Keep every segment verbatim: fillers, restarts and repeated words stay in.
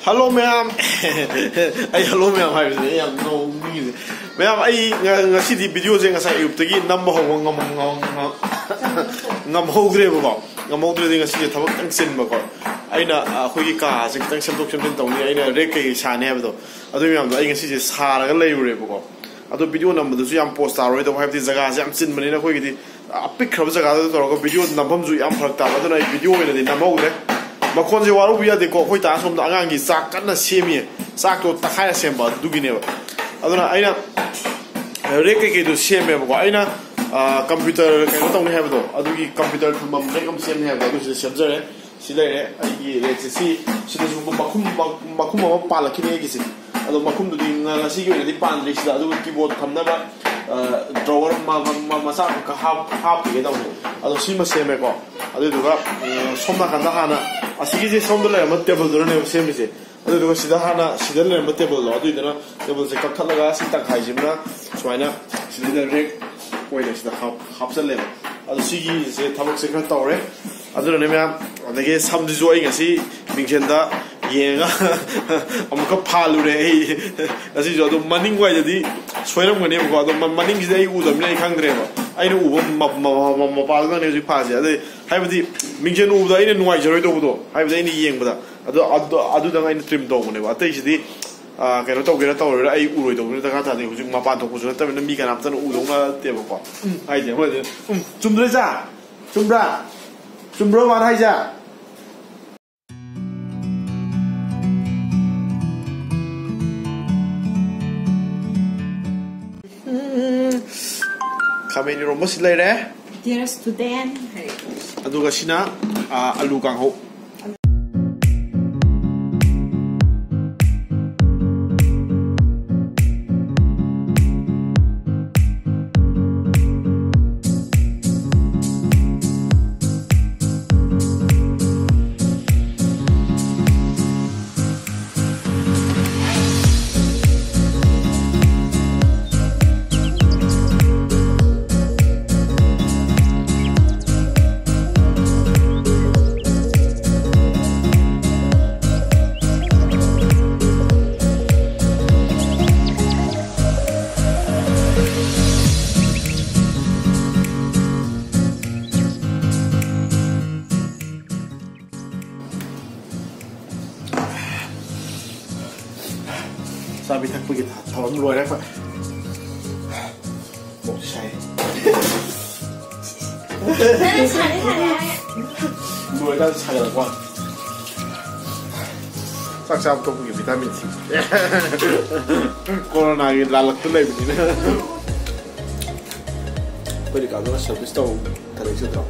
Hello ꯃꯌꯥꯝ꯫ ꯑꯩ hello ꯃꯌꯥꯝ ꯍꯥꯏꯕꯁꯤꯅꯦ ꯑꯩ ꯌꯥꯝ ꯅꯣꯛꯅꯤꯡꯉꯤꯁꯦ꯫ ꯃꯌꯥꯝ, ꯑꯩ ꯉ- ꯉꯁꯤꯗꯤ ꯚꯤꯗꯤꯑꯣꯁꯦ ꯉꯁꯥꯏ ꯑꯌꯨꯛꯇꯒꯤ ꯅꯝꯕ ꯍꯧꯕ ꯉꯝ- ꯉꯝ- ꯉꯝ- ꯉꯝꯍꯧꯗ꯭ꯔꯦꯕꯀꯣ꯫ ꯉꯝꯍꯧꯗ꯭ꯔꯗꯤ ꯉꯁꯤꯁꯦ ꯊꯕꯛ ꯈꯤꯇꯪ ꯆꯤꯟꯕꯀꯣ꯫ ꯑꯩꯅ, ꯑ, ꯑꯩꯈꯣꯏꯒꯤ ꯀꯥꯁꯦ ꯈꯤꯇꯪ ꯁꯦꯝꯗꯣꯛ ꯁꯦꯝꯖꯤꯟ ꯇꯧꯅꯤ, ꯑꯩꯅ ꯔꯦꯛ ꯀꯩꯀꯩ ꯁꯥꯅꯤ ꯍꯥꯏꯕꯗꯣ, ꯑꯗꯨꯒꯤ ꯃꯌꯥꯝꯗꯣ ꯑꯩ ꯉꯁꯤꯁꯦ ꯁꯥꯔꯒ ꯂꯩꯔꯨꯔꯦꯕꯀꯣ꯫ ꯑꯗꯣ ꯚꯤꯗꯤꯑꯣ ꯅꯝꯕꯗꯨꯁꯨ ꯌꯥꯝ ꯄꯣꯁ ꯇꯥꯔꯣꯏꯗꯕ, ꯍꯥꯏꯕꯗꯤ ꯖꯒꯥꯁꯦ ꯌꯥꯝ ꯆꯤꯟꯕꯅꯤꯅ ꯑꯩꯈꯣꯏꯒꯤꯗꯤ꯫ ꯑꯄꯤꯛꯈ꯭ꯔꯕ ꯖꯒꯥꯗꯨꯗ ꯇꯧꯔꯒ ꯚꯤꯗꯤꯑꯣ ꯅꯝꯐꯝꯁꯨ ꯌꯥꯝ ꯐꯔꯛ ꯇꯥꯕ, ꯑꯗꯨꯅ ꯑꯩ ꯚꯤꯗꯤꯑꯣ ꯑꯣꯏꯅꯗꯤ ꯅꯝꯍꯧꯗ꯭ꯔꯦ꯫ ꯃꯈꯣꯟꯁꯦ ꯋꯥꯔꯧꯕ ꯌꯥꯗꯦꯀꯣ, ꯑꯩꯈꯣꯏ ꯇꯥ ꯁꯣꯝꯗ ꯑꯉꯥꯡꯒꯤ ꯆꯥꯛ ꯀꯟꯅ ꯁꯦꯝꯃꯤꯌꯦ꯫ ꯆꯥꯛꯇꯣ ꯇꯛꯈꯥꯏꯔ ꯁꯦꯝꯕ ꯑꯗꯨꯒꯤꯅꯦꯕ꯫ ꯑꯗꯨꯅ ꯑꯩꯅ ꯔꯦꯛ ꯀꯩꯀꯩꯗꯣ ꯁꯦꯝꯃꯦꯕꯀꯣ꯫ ꯑꯩꯅ, ꯑ, ꯀꯝꯄ꯭ꯌꯨꯇꯔ ꯀꯩꯅꯣ ꯇꯧꯅꯤ ꯍꯥꯏꯕꯗꯣ, ꯑꯗꯨꯒꯤ ꯀꯝꯄ꯭ꯌꯨꯇꯔ ꯊꯝꯐꯝ ꯔꯦꯛ ꯑꯃ ꯁꯦꯝꯅꯤ ꯍꯥꯏꯕꯗꯣ, ꯑꯗꯨꯁꯤꯗ ꯁꯦꯝꯖꯔꯦ꯫ ꯁꯤ ꯂꯩꯔꯦ ꯑꯩꯒꯤ ꯔꯦꯛꯁꯦ꯫ ꯁꯤ, ꯁꯤꯗꯁꯨ ꯃꯈꯨꯝ, ꯃꯈꯨꯝ ꯑꯃ ꯄꯥꯜꯂꯛꯈꯤꯅꯤ ꯑꯩꯒꯤꯁꯦ꯫ ꯑꯗꯣ ꯃꯈꯨꯝꯗꯨꯗꯤ ꯉ- ꯉꯁꯤꯒꯤ ꯑꯣꯏꯅꯗꯤ ꯄꯥꯟꯗ꯭ꯔꯤ ꯁꯤꯗ꯫ ꯑꯗꯨꯒ ꯀꯤꯕꯣꯔꯗ ꯊꯝꯅꯕ, ꯑ, ꯗ꯭ꯔꯣꯋꯔ ꯃ- ꯃ- ꯃ- ꯃꯆꯥ ꯑꯃꯈꯛ ꯍꯥꯞ- ꯍꯥꯞꯈꯤꯒꯦ ꯇꯧꯕꯅꯦ꯫ ꯑꯗꯣ ꯁꯤꯃ ꯁꯦꯝꯃꯦꯀꯣ꯫ ꯑꯗꯨꯗꯨꯒ, ꯎꯝ, ꯁꯣꯝ ꯅꯥꯀꯟꯗ ꯍꯥꯟꯅ ꯑꯁꯤꯒꯤꯁꯦ ꯁꯣꯝꯗ ꯂꯩꯔꯝꯕ ꯇꯦꯕꯜꯗꯨꯅꯅꯦꯕ ꯁꯦꯝꯃꯤꯁꯦ꯫ ꯑꯗꯨꯗꯨꯒ ꯁꯤꯗ ꯍꯥꯟꯅ ꯁꯤꯗ ꯂꯩꯔꯝꯕ ꯇꯦꯕꯜꯗꯣ, ꯑꯗꯨꯏꯗꯨꯅ ꯇꯦꯕꯜꯁꯦ ꯀꯛꯊꯠꯂꯒ ꯁꯤ ꯇꯪꯈꯥꯏꯁꯤꯃꯅ ꯁꯨꯃꯥꯏꯅ ꯁꯤꯗꯩꯗ ꯔꯦꯛ ꯑꯣꯏꯅ ꯁꯤꯗ ꯍꯥꯞ- ꯍꯥꯞꯆꯜꯂꯦꯕ꯫ ꯑꯗꯣ ꯁꯤꯒꯤꯁꯦ ꯊꯕꯛꯁꯦ ꯈꯔ ꯇꯧꯔꯦ꯫ ꯑꯗꯨꯅꯅꯦ ꯃꯌꯥꯝ꯫ ꯑꯗꯒꯤ ꯁꯝꯁꯤꯁꯨ ꯑꯩ ꯉꯁꯤ ꯃꯤꯡꯁꯦꯜꯗ ꯌꯦꯡꯉꯒ ꯑꯃꯨꯛꯀ ꯐꯥꯜꯂꯨꯔꯦ ꯑꯩ ꯉꯁꯤꯁꯨ꯫ ꯑꯗꯣ ꯃꯅꯤꯡ ꯋꯥꯏꯗꯗꯤ ꯁꯣꯏꯔꯝꯒꯅꯦꯕꯀꯣ꯫ ꯑꯗꯣ ꯃ- ꯃꯅꯤꯡꯁꯤꯗ ꯑꯩ ꯎꯗꯕꯅꯤꯅ ꯑꯩ ꯈꯪꯗ꯭ꯔꯦꯕ꯫ ꯑꯩꯅ ꯎꯕ ꯃ- ꯃ- ꯃ- ꯃꯄꯥꯗꯨꯅꯅꯦ ꯍꯧꯖꯤꯛ ꯐꯥꯜꯂꯤꯁꯦ꯫ ꯑꯗꯩ ꯍꯥꯏꯕꯗꯤ ꯃꯤꯡꯁꯦꯜ ꯎꯕꯗ ꯑꯩꯅ ꯅꯨꯡꯉꯥꯏꯖꯔꯣꯏꯗꯧꯕꯗꯣ, ꯍꯥꯏꯕꯗꯤ ꯑꯩꯅ ꯌꯦꯡꯕꯗ꯫ ꯑꯗꯣ ꯑꯗꯨ- ꯑꯗꯨꯗꯪ ꯑꯩꯅ ꯇ꯭ꯔꯤꯝ ꯇꯧꯕꯅꯦꯕ꯫ ꯑꯇꯩꯁꯤꯗꯤ, ꯑ, ꯀꯩꯅꯣ ꯇꯧꯒꯦꯔꯥ ꯇꯧꯔꯣꯏꯔꯥ ꯑꯩ ꯎꯔꯣꯏꯗꯧꯕꯅꯤꯅ ꯗꯔꯀꯥꯔ ꯇꯥꯗꯦ꯫ ꯍꯧꯖꯤꯛ ꯃꯄꯥꯟ ꯊꯣꯛꯄꯁꯨ ꯅꯠꯇꯕꯅꯤꯅ ꯃꯤ ꯀꯅꯥꯝꯇꯅ ꯎꯗꯧ ꯅꯠꯇꯦꯕꯀꯣ꯫ ꯎꯝ, ꯍꯥꯏꯗꯤ ꯑꯩꯈꯣꯏꯗꯤ, ꯎꯝ, ꯆꯨꯝꯗ꯭ꯔꯣ ꯏꯆꯥ? ꯆꯨꯝꯕ꯭ꯔꯥ? ꯆꯨꯝꯕ꯭ꯔꯣ ꯃꯥꯅ ꯍꯥꯏꯁꯦ? ꯎꯝ, ꯈꯥꯃꯦꯟ ꯏꯔꯣꯝꯕ ꯁꯤ ꯂꯩꯔꯦ꯫ Dear student ꯍꯥꯏ꯫ ꯑꯗꯨꯒ ꯁꯤꯅ, ꯑ, ꯑꯂꯨ ꯀꯥꯡꯍꯧ꯫ ꯆꯥꯕꯤ ꯊꯛꯄꯒꯤ ꯊ- ꯊꯧꯔꯝ ꯂꯣꯏꯔꯦ ꯑꯩꯈꯣꯏ꯫ ꯃꯣꯛꯁꯦ ꯁꯥꯏ꯫ ꯅꯪ ꯁꯥꯔꯦ ꯁꯥꯔꯦ ꯍꯥꯏꯔꯒ꯫ ꯂꯣꯏꯔꯀꯥꯟꯗ ꯁꯥꯒꯠꯂꯛꯄ ꯋꯥꯅꯤ꯫ ꯆꯥꯛ ꯆꯥꯕ ꯇꯣꯛꯄꯒꯤ ꯚꯤꯇꯥꯃꯤꯟ ꯁꯤ꯫ ꯀꯣꯔꯣꯅꯥꯒꯤ ꯂꯥꯜꯂꯛꯇ ꯂꯩꯕꯅꯤꯅ꯫ ꯑꯩꯈꯣꯏ ꯔꯤꯀꯥꯗꯣꯅ ꯁꯔꯚꯤꯁ ꯇꯧ ꯊꯕꯛ ꯆꯠꯇ꯭ꯔꯣ?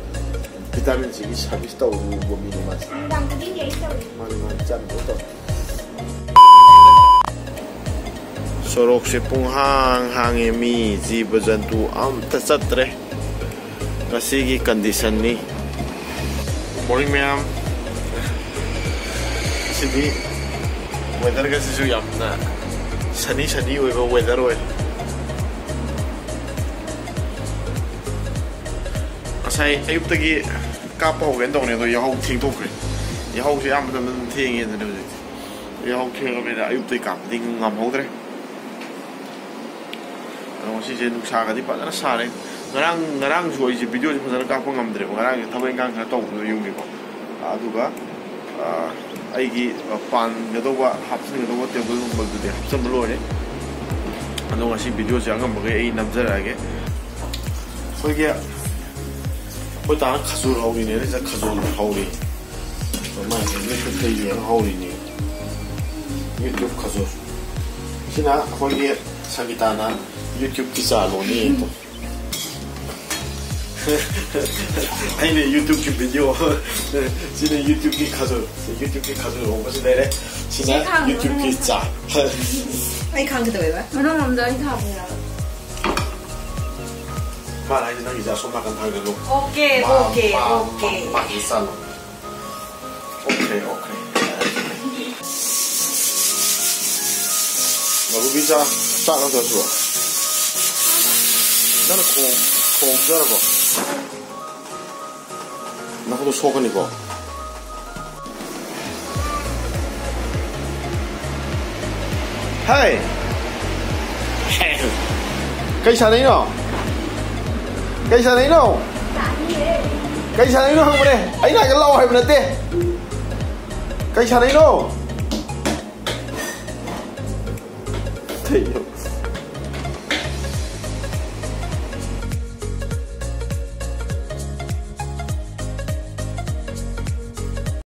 ꯚꯤꯇꯥꯃꯤꯟ ꯁꯤꯒꯤ ꯁꯔꯚꯤꯁ ꯇꯧꯔꯨꯕ ꯃꯤꯅꯤ ꯃꯥꯁꯦ꯫ ꯅꯨꯡꯗꯥꯡ ꯈꯨꯗꯤꯡꯒꯤ ꯑꯩ ꯇꯧꯔꯤ꯫ ꯃꯥꯅꯤ ꯃꯥꯅꯤ ꯆꯥꯅꯕ ꯇꯧ꯫ ꯁꯣꯔꯣꯛꯁꯦ ꯄꯨꯡ ꯍꯥꯡ ꯍꯥꯡꯉꯦ, ꯃꯤ ꯖꯤꯕ ꯖꯟꯇꯨ ꯑꯝꯇ ꯆꯠꯇ꯭ꯔꯦ꯫ ꯉꯁꯤꯒꯤ ꯀꯟꯗꯤꯁꯟꯅꯤ꯫ ꯃꯣꯔꯅꯤꯡ ꯃꯌꯥꯝ꯫ ꯁꯤꯗꯤ ꯋꯦꯗꯔꯒꯁꯤꯁꯨ ꯌꯥꯝꯅ ꯁꯅꯤ ꯁꯅꯤ ꯑꯣꯏꯕ ꯋꯦꯗꯔ ꯑꯣꯏ꯫ ꯉꯁꯥꯏ ꯑꯌꯨꯛꯇꯒꯤ ꯀꯥꯞꯄ ꯍꯧꯒꯦꯅ ꯇꯧꯅꯤ, ꯑꯗꯣ ꯌꯥꯍꯧ ꯊꯦꯡꯗꯣꯛꯈ꯭ꯔꯦ꯫ ꯌꯥꯍꯧꯁꯦ ꯑꯌꯥꯝꯕ ꯃꯇꯝꯗ ꯑꯗꯨꯝ ꯊꯦꯡꯉꯦ ꯑꯗꯨꯅ ꯍꯧꯖꯤꯛꯇꯤ꯫ ꯌꯥꯍꯧ ꯊꯦꯡꯉꯕꯅꯤꯅ ꯑꯌꯨꯛꯇꯒꯤ ꯀꯥꯞꯄꯗꯤ ꯉꯝꯍꯧꯗ꯭ꯔꯦ꯫ ꯑꯗꯣ ꯉꯁꯤꯁꯦ ꯅꯨꯡꯁꯥꯒꯗꯤ ꯐꯖꯅ ꯁꯥꯔꯦ꯫ ꯉꯔꯥꯡ ꯉꯔꯥꯡꯁꯨ ꯑꯩꯁꯦ ꯚꯤꯗꯤꯑꯣꯁꯦ ꯐꯖꯅ ꯀꯥꯞꯄ ꯉꯝꯗ꯭ꯔꯦꯕ, ꯉꯔꯥꯡꯁꯦ ꯊꯕꯛ ꯏꯪꯈꯥꯡ ꯈꯔ ꯇꯧꯕꯗꯨꯗ ꯌꯨꯝꯒꯤꯀꯣ꯫ ꯑꯗꯨꯒ ꯑ, ꯑꯩꯒꯤ ꯄꯥꯟꯒꯗꯧꯕ ꯍꯥꯞꯆꯤꯟꯒꯗꯧꯕ ꯇꯦꯕꯜꯒꯨꯝꯕꯗꯨꯗꯤ ꯍꯥꯞꯆꯤꯟꯕ ꯂꯣꯏꯔꯦ꯫ ꯑꯗꯣ ꯉꯁꯤ ꯚꯤꯗꯤꯑꯣꯁꯦ ꯑꯉꯝꯕꯈꯩ ꯑꯩ ꯅꯝꯖꯔꯛꯑꯒꯦ꯫ ꯑꯩꯈꯣꯏꯒꯤ ꯑꯩꯈꯣꯏ ꯇꯥꯅ ꯈꯖꯨꯔ ꯍꯧꯔꯤꯅꯦ, ꯁꯤꯗ ꯈꯖꯨꯔ ꯍꯧꯔꯤ꯫ ꯃꯥꯏꯁꯦ ꯌꯨꯇ꯭ꯌꯨꯕꯇ ꯌꯦꯡꯉ ꯍꯧꯔꯤꯅꯦ꯫ ꯌꯨꯇ꯭ꯌꯨꯕ ꯈꯖꯨꯔ꯫ ꯁꯤꯅ ꯑꯩꯈꯣꯏꯒꯤ ꯁꯪꯒꯤꯇꯥꯅ ꯌꯨꯇ꯭ꯌꯨꯕꯀꯤ ꯆꯥ ꯂꯣꯟꯅꯤ꯫ ꯑꯩꯅ ꯌꯨꯇ꯭ꯌꯨꯕꯀꯤ ꯚꯤꯗꯤꯑꯣ꯫ ꯁꯤꯅ ꯌꯨꯇ꯭ꯌꯨꯕꯀꯤ ꯈꯖꯨꯔ꯫ ꯌꯨꯇ꯭ꯌꯨꯕꯀꯤ ꯈꯖꯨꯔ ꯍꯧꯕꯁꯤ ꯂꯩꯔꯦ꯫ ꯁꯤꯅ ꯁꯤ ꯈꯥꯡꯕ ꯌꯨꯇ꯭ꯌꯨꯕꯀꯤ ꯆꯥ꯫ ꯑꯩ ꯈꯪꯒꯗꯧꯋꯦꯕ꯫ ꯃꯅꯨꯡ ꯂꯣꯝꯗ ꯑꯩ ꯊꯥꯕꯅꯦꯕ꯫ ꯃꯥꯅ ꯍꯥꯏꯁꯦ ꯅꯪꯒꯤꯁꯦ ꯑꯁꯣꯝ ꯅꯥꯀꯟ ꯊꯥꯡꯖꯜꯂꯨ꯫ ꯑꯣꯀꯦ ꯃꯥ- ꯑꯣꯀꯦ ꯃꯥ- ꯑꯣꯀꯦ꯫ ꯃꯥꯒꯤ ꯆꯥꯂꯣ꯫ Okay okay. ꯃꯔꯨꯕꯤ ꯆꯥ ꯆꯥꯛ ꯅꯠꯇ꯭ꯔꯁꯨ꯫ ꯅꯪꯅ ꯈꯣꯡ ꯈꯣꯡ ꯆꯥꯔꯕꯣ? ꯅꯈꯨꯠꯇꯣ ꯁꯣꯛꯀꯅꯤꯀꯣ꯫ ꯍꯥꯏ꯫ ꯀꯩ ꯁꯥꯟꯅꯩꯅꯣ? ꯀꯩ ꯁꯥꯟꯅꯩꯅꯣ? ꯀꯩ ꯁꯥꯟꯅꯩꯅꯣ ꯍꯪꯕꯅꯦ꯫ ꯑꯩꯅ ꯍꯥꯏꯒ ꯂꯥꯛꯑꯣ ꯍꯥꯏꯕ ꯅꯠꯇꯦ꯫ ꯀꯩ ꯁꯥꯟꯅꯩꯅꯣ? ꯀꯩꯅꯣ?